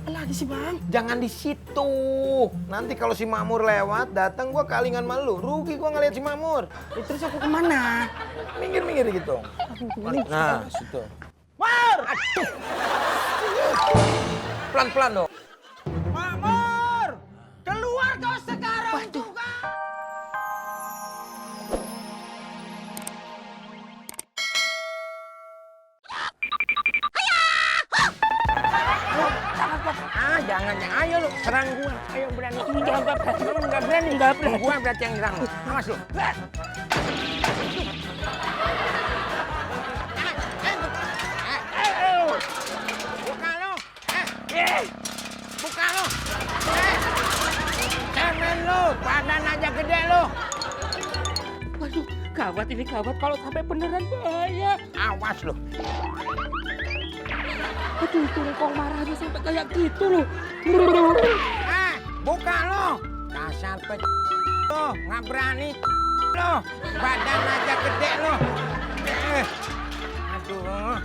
Apalagi sih bang? Jangan di situ. Nanti kalau si Makmur lewat, datang gua kalingan malu. Rugi gua ngeliat si Makmur. Ya, terus aku kemana? Minggir-minggir gitu. Nah, situ. Makmur! Aduh. Pelan-pelan dong. Makmur! Keluar kau sekarang juga! Jangan. Ayo lu, serang gua. Ayo berani. Enggak berani. Gua berarti yang nyerang lu. Awas lu. Buka lu. Buka lu. Cemen lu, badan aja gede lu. Waduh, gawat ini gawat. Kalau sampai beneran bahaya. Awas lu. Aduh, itu kok marahnya sampai kayak gitu loh. Buka lu. Dasar lu, nggak berani lu. Badan aja gede lu. Aduh.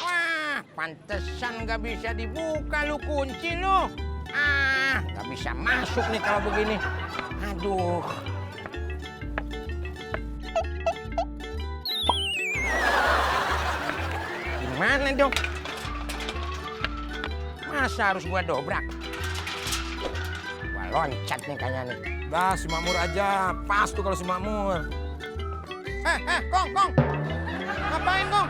Wah, pantesan nggak bisa dibuka lu, kunci lu. Nggak bisa masuk nih kalau begini. Aduh. Gimana dong? Masa harus gua dobrak? Gua loncat nih kayaknya nih. Dah, si Makmur aja. Pas tuh kalau si Makmur. Kong. Ngapain, Kong?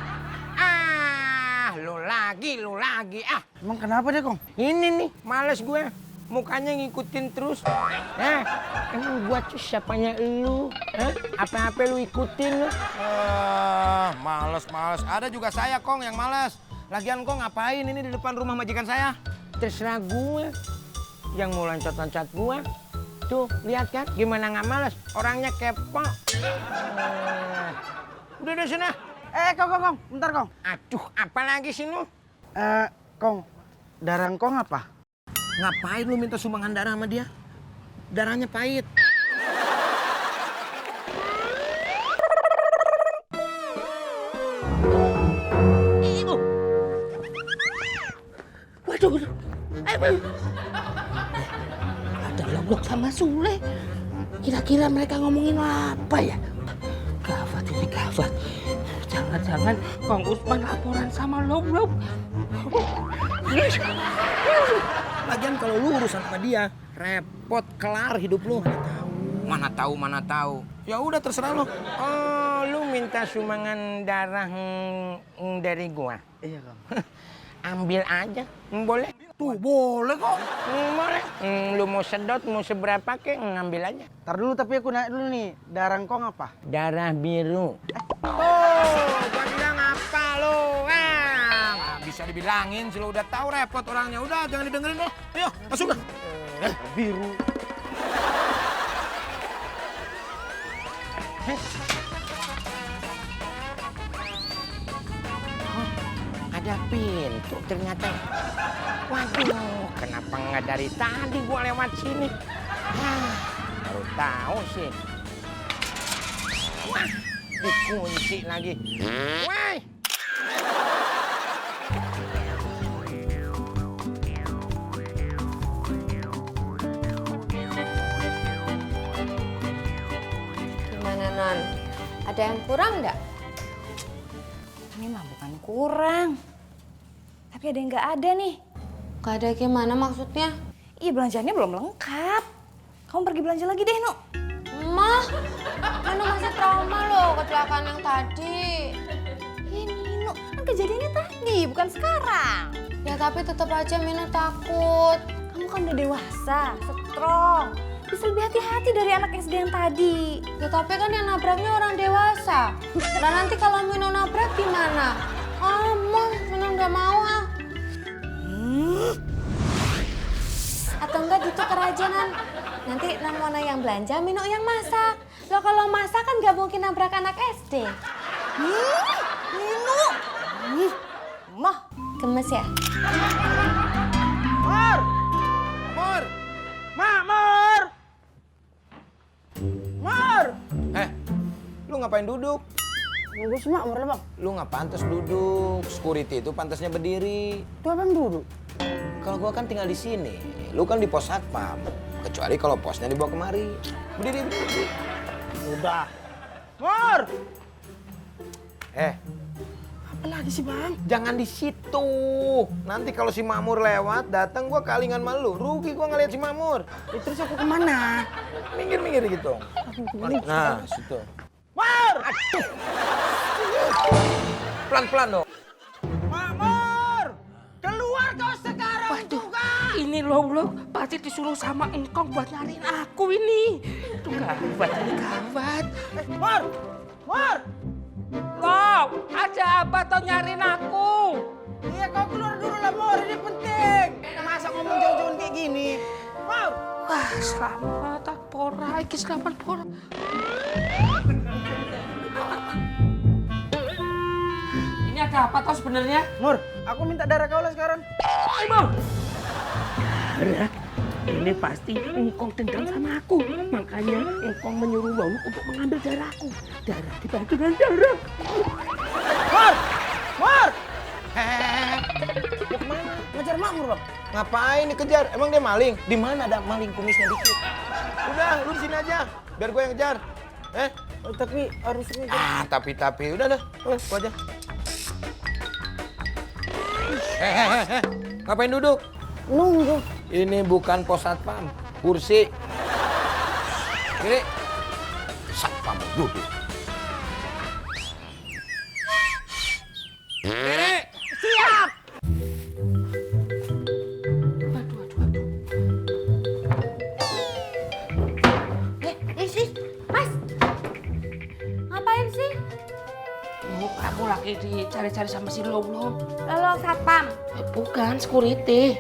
Lu lagi. Emang kenapa deh Kong? Ini nih, males gue. Mukanya ngikutin terus. Emang gua tuh siapanya lu? Apa-apa lu ikutin lu? Males. Ada juga saya, Kong, yang males. Lagian Kong ngapain ini di depan rumah majikan saya? Terserah gue. Yang mau loncat-loncat gue. Tuh, lihat kan? Gimana nggak males? Orangnya kepo. Udah sana. Kong, bentar Kong. Aduh, apa lagi sih lu? Kong, darah Kong apa? Ngapain lu minta sumbangan darah sama dia? Darahnya pahit. Ibu. Waduh. Ada Loblok sama Sule. Kira-kira mereka ngomongin apa ya? Gawat ini gawat. Jangan-jangan Kang Usman laporan sama Loblok. Lagian kalau lu urusan sama dia, repot, kelar hidup lu. Mana tahu. Ya udah terserah lu. Oh, lu minta sumbangan darah dari gua. Iya Kong. Ambil aja, boleh. Tuh boleh kok. Boleh. Lu mau sedot, mau seberapa kek, ngambil aja. Ntar dulu tapi aku nanya dulu nih, darah Kong apa? Darah biru. Gua bilang apa lu? Bisa dibilangin, sih lu udah tahu repot orangnya. Udah, jangan didengerin loh. Ayo, masuk dah. Biru. Ada pintu ternyata. Waduh, kenapa nggak dari tadi gua lewat sini? Baru tahu sih. Wah, dikunci lagi. Wah. Gimana Non? Ada yang kurang nggak? Ini mah bukan kurang. Tapi ada yang nggak ada nih. Gak ada gimana maksudnya? Iya belanjaannya belum lengkap. Kamu pergi belanja lagi deh, Nuk. Mah, Nino masih trauma loh kecelakaan yang tadi. Ya Nino, kan kejadiannya tadi, bukan sekarang. Ya tapi tetap aja Mino takut. Kamu kan udah dewasa, strong. Bisa lebih hati-hati dari anak yang sedang tadi. Ya tapi kan yang nabraknya orang dewasa. Dan nanti kalau Mino nabrak gimana? Mino nggak mau ah. Atau enggak gitu kerajanan. Nanti Namona yang belanja, Mino yang masak. Loh kalau masak kan nggak mungkin nabrak anak SD. Nino! Mah, Gemes ya? Mur! Mur! Mak, Mur! Mur! ngapain duduk? Nunggu si Makmur lah bang. Lu nggak pantas duduk. Security itu pantasnya berdiri. Tuh abang duduk. Kalau gua kan tinggal di sini. Lu kan di pos satpam. Kecuali kalau posnya dibawa kemari. Berdiri, berdiri. Udah. Mur! Apa lagi sih bang? Jangan di situ. Nanti kalau si Makmur lewat, datang gua kalingan malu. Rugi gua ngeliat si Makmur. Terus aku kemana? Minggir gitu. Nah, situ. Mur! Pelan-pelan dong. Makmur! Keluar kau sekarang juga! Ini loh, pasti disuruh sama engkong buat nyariin aku ini. Tuh gawat, ini gawat. Mur! Mur! Loh, ada apa tau nyariin aku? Iya kau keluar dulu lah Mur, ini penting. Masa ngomong jauh-jauh kayak gini? Mur! Wah, selamat pora, iki selamat pora. Ini ada apa tau sebenarnya? Mur, aku minta darah kau lah sekarang. Bang. Darah? Ini pasti engkong dendam sama aku. Makanya engkong menyuruh Wawu untuk mengambil darahku. Darah dibantu dengan darah. Mur! Mur! Mau kemana? Ngejar Makmur bang. Ngapain dikejar? Emang dia maling? Di mana ada maling kumisnya dikit? Udah, lu di sini aja. Biar gue yang ngejar. Tapi harus ngejar. Tapi. Udah. Gua aja. Ngapain duduk? Nunggu. Ini bukan pos satpam. Kursi. Kiri. Satpam duduk. Kiri. Siap! Sih, Mas. Ngapain sih? Aku lagi dicari-cari sama si Lolo. Lolo satpam. Bukan, security.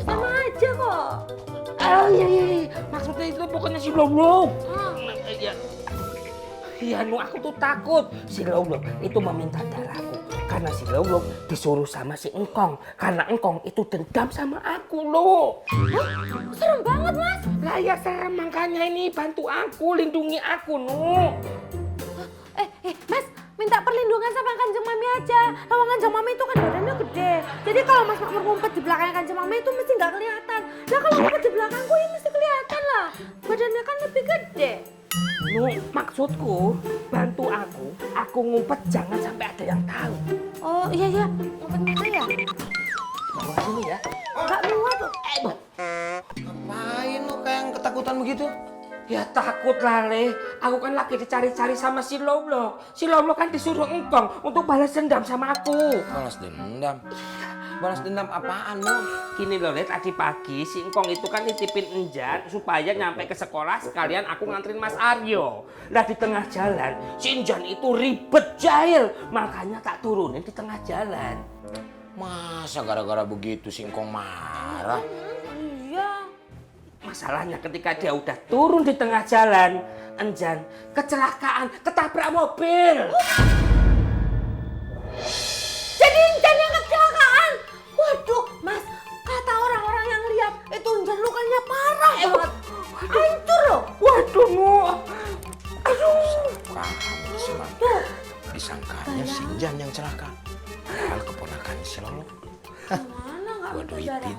Sama aja kok. Oh iya. Maksudnya itu bukannya si Lolo. Iya, aku tuh takut. Si Lolo itu meminta darahku. Karena si Lolo disuruh sama si Engkong. Karena Engkong itu dendam sama aku, loh. Serem banget, Mas. Lah ya serem, makanya ini bantu aku, lindungi aku, Nu. Mas, minta perlindungan sama Kanjeng Mami aja. Lawang Kanjeng Mami itu kan badannya gede. Jadi kalau Mas Makmur ngumpet di belakangnya Kanjeng Mami itu mesti nggak kelihatan. Nah kalau ngumpet di belakangku ini mesti kelihatan lah. Badannya kan lebih gede. Nu, maksudku bantu aku ngumpet jangan sampai ada yang tahu. Oh iya, ngumpet aja ya. Bawa sini ya. Nggak muat loh. Ngapain lu kayak yang ketakutan begitu? Ya takut lah, Le. Aku kan lagi dicari-cari sama si Lolo. Si Lolo kan disuruh Engkong untuk balas dendam sama aku. Balas dendam? Balas dendam apaan, Mo? Gini loh, Le, tadi pagi si Engkong itu kan nitipin Enjan supaya nyampe ke sekolah sekalian aku nganterin Mas Aryo. Lah di tengah jalan, si Enjan itu ribet jahil. Makanya tak turunin di tengah jalan. Masa gara-gara begitu si Engkong marah? Iya. Masalahnya ketika dia udah turun di tengah jalan, Enjan kecelakaan, ketabrak mobil. Jadi Enjan yang kecelakaan. Waduh, Mas, kata orang-orang yang lihat itu Enjan lukanya parah banget. Hancur loh. Waduh, Mu. Aduh. Kamu sih, Bang. Disangkanya si Jan yang celaka. Padahal keponakan si Lolo. Mana nggak Gua minta duitin. darah?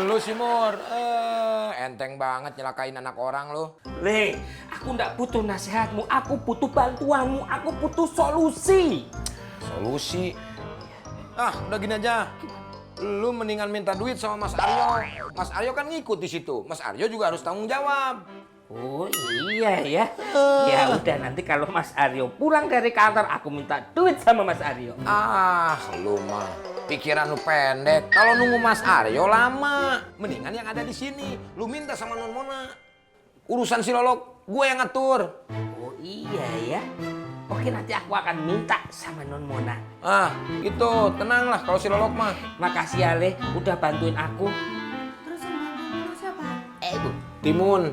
Lu sih, Mur. Enteng banget nyelakain anak orang lu. Le, aku nggak butuh nasihatmu, aku butuh bantuanmu, aku butuh solusi. Solusi? Udah gini aja. Lu mendingan minta duit sama Mas Aryo. Mas Aryo kan ngikut di situ. Mas Aryo juga harus tanggung jawab. Oh iya ya. Ya udah nanti kalau Mas Aryo pulang dari kantor aku minta duit sama Mas Aryo. Lu mah pikiran lu pendek. Kalau nunggu Mas Aryo lama. Mendingan yang ada di sini. Lu minta sama Non Mona. Urusan si Lolo gue yang ngatur. Oh iya ya. Oke nanti aku akan minta sama Non Mona. Gitu. Tenanglah kalau si Lolo mah. Makasih ya Le, udah bantuin aku. Terus yang bantuin siapa? Timun.